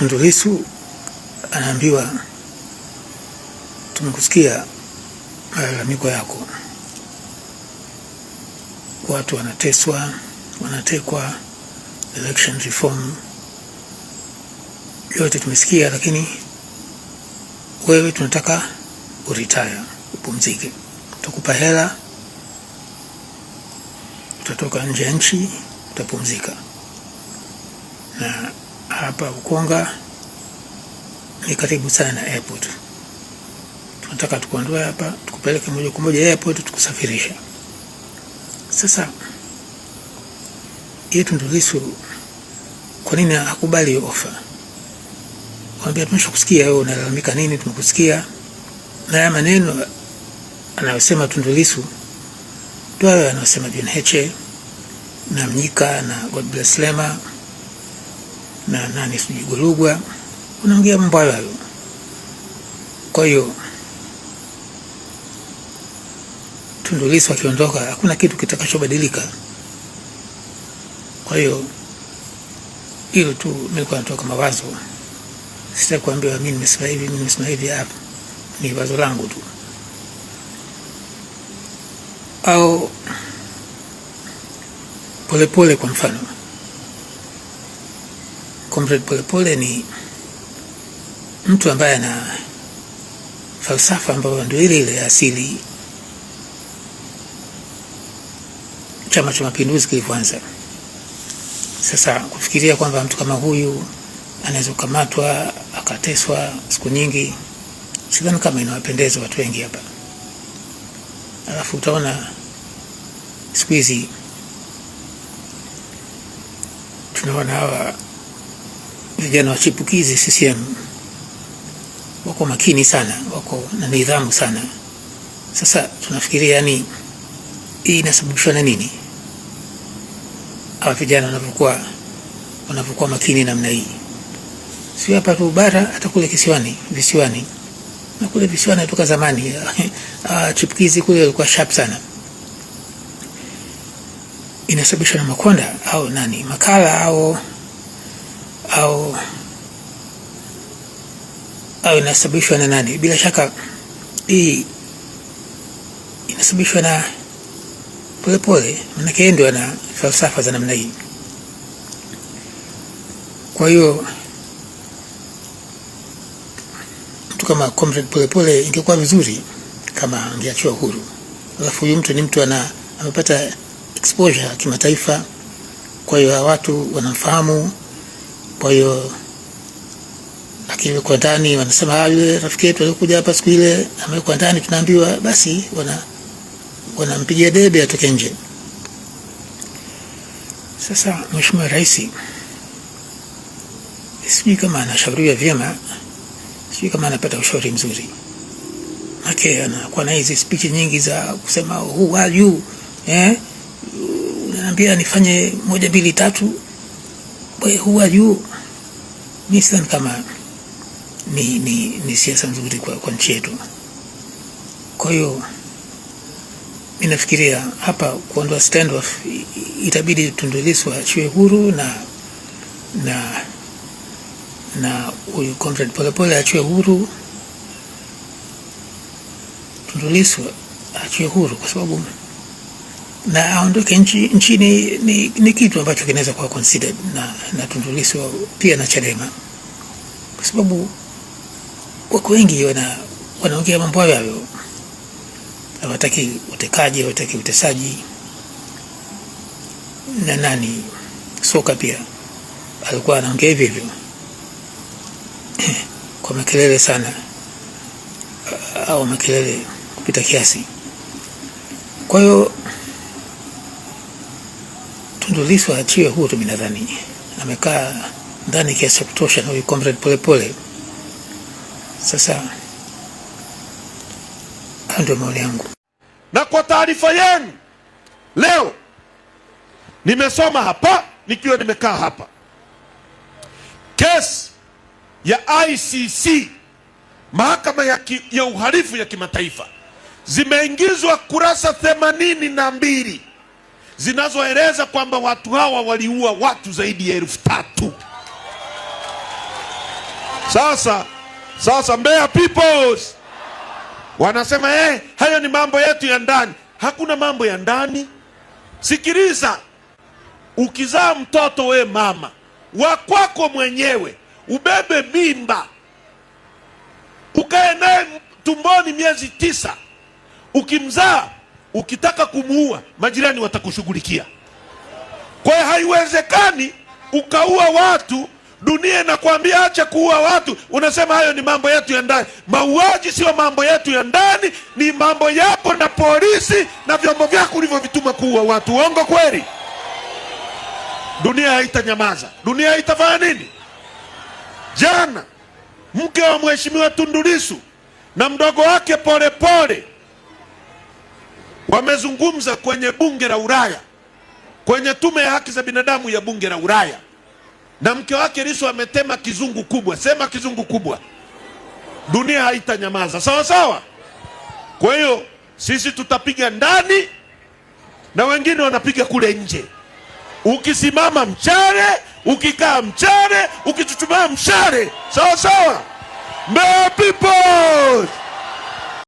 Tundu Lissu anaambiwa tumekusikia malalamiko yako, watu wanateswa, wanatekwa, election reform yote tumesikia, lakini wewe tunataka uretire, upumzike, tutakupa hela, utatoka nje ya nchi, utapumzika. Na hapa Ukonga ni karibu sana na airport, tunataka tukuondoe hapa tukupeleke moja kwa moja airport, tukusafirisha. Sasa yeye Tundu Lissu kwa nini hakubali hiyo ofa? Wambia tumeshakusikia wewe unalalamika nini, tumekusikia. Na haya maneno anayosema Tundu Lissu ndio hayo anayosema John Heche na Mnyika na Godbless Lema na nani sijui Golugwa, unaongea mambo hayo hayo. Kwa hiyo Tundu Lissu akiondoka hakuna kitu kitakachobadilika. Kwa hiyo hilo tu mimi nilikuwa natoka mawazo, sitaki kuambiwa mimi nimesema hivi, mimi nimesema hivi. Hapa ni wazo langu tu. Au Polepole kwa mfano, Comrade Polepole ni mtu ambaye ana falsafa ambayo ndio ile ile asili Chama cha Mapinduzi kilivyoanza. Sasa kufikiria kwamba mtu kama huyu anaweza kukamatwa akateswa siku nyingi, sidhani kama inawapendeza watu wengi hapa. Alafu utaona siku hizi tunaona hawa vijana wachipukizi CCM wako makini sana, wako na nidhamu sana. Sasa tunafikiria yani, hii inasababishwa na nini? Hawa vijana wanavyokuwa makini namna hii, sio hapa tu bara, hata kule kisiwani, visiwani. Na kule visiwani toka zamani chipukizi kule walikuwa sharp sana. Inasababishwa na Makonda au nani, Makala au inasababishwa na nani? Bila shaka hii inasababishwa na Polepole, maanake yeye ndio ana falsafa za namna hii. Kwa hiyo mtu kama Comrade Polepole ingekuwa vizuri kama angeachiwa huru. Alafu huyu mtu ni mtu amepata exposure kimataifa, kwa hiyo watu wanamfahamu. Kwa hiyo akiwekwa ndani wanasema yule rafiki yetu alikuja hapa siku ile amewekwa ndani, tunaambiwa basi wanampigia debe atoke nje. Sasa Mheshimiwa Rais sijui kama anashauriwa vyema, sijui kama anapata ushauri mzuri. Make anakuwa na hizi speech nyingi za kusema who are you, unaniambia nifanye 1 2 3, we who are you? Mimi sidhani kama ni siasa nzuri kwa nchi yetu. Kwa hiyo mimi nafikiria hapa kuondoa standoff, itabidi Tundu Lissu aachiwe huru na huyu Comrade Polepole aachiwe huru, Tundu Lissu aachiwe huru, kwa sababu na aondoke nchini ni kitu ambacho kinaweza kuwa considered na Tundu Lissu pia na Chadema, kwa sababu wako wengi wanaongea mambo hayo hayo. Hawataki utekaji, hawataki utesaji. Na nani Soka pia alikuwa anaongea hivyo hivyo kwa makelele sana, au makelele kupita kiasi. Kwa hiyo Tundu Lissu aachiwe huru, mimi nadhani amekaa ndani kiasi cha kutosha na huyu Comrade Polepole. Sasa hayo ndio maoni yangu. Na kwa taarifa yenu, leo nimesoma hapa nikiwa nimekaa hapa, kesi ya ICC, mahakama ya uhalifu ya kimataifa, zimeingizwa kurasa 82 zinazoeleza kwamba watu hawa waliua watu zaidi ya 3,000. Sasa Mbeya peoples wanasema hayo ni mambo yetu ya ndani. Hakuna mambo ya ndani. Sikiliza, ukizaa mtoto we mama wa kwako mwenyewe, ubebe mimba ukae naye tumboni miezi 9, ukimzaa ukitaka kumuua majirani watakushughulikia. Kwa hiyo haiwezekani ukaua watu, dunia inakwambia acha kuua watu, unasema hayo ni mambo yetu ya ndani. Mauaji sio mambo yetu ya ndani, ni mambo yako na polisi na vyombo vyako ulivyovituma kuua watu. Uongo kweli? Dunia haitanyamaza. Dunia haitafanya nini? Jana mke wa Mheshimiwa Tundu Lissu na mdogo wake Polepole wamezungumza kwenye bunge la Ulaya, kwenye tume ya haki za binadamu ya bunge la Ulaya, na mke wake Lissu ametema kizungu kubwa. Sema kizungu kubwa. Dunia haitanyamaza, sawa sawa. Kwa hiyo sisi tutapiga ndani na wengine wanapiga kule nje. Ukisimama mchare, ukikaa mchare, ukichuchumaa mshare, sawa sawa. Mbeya people!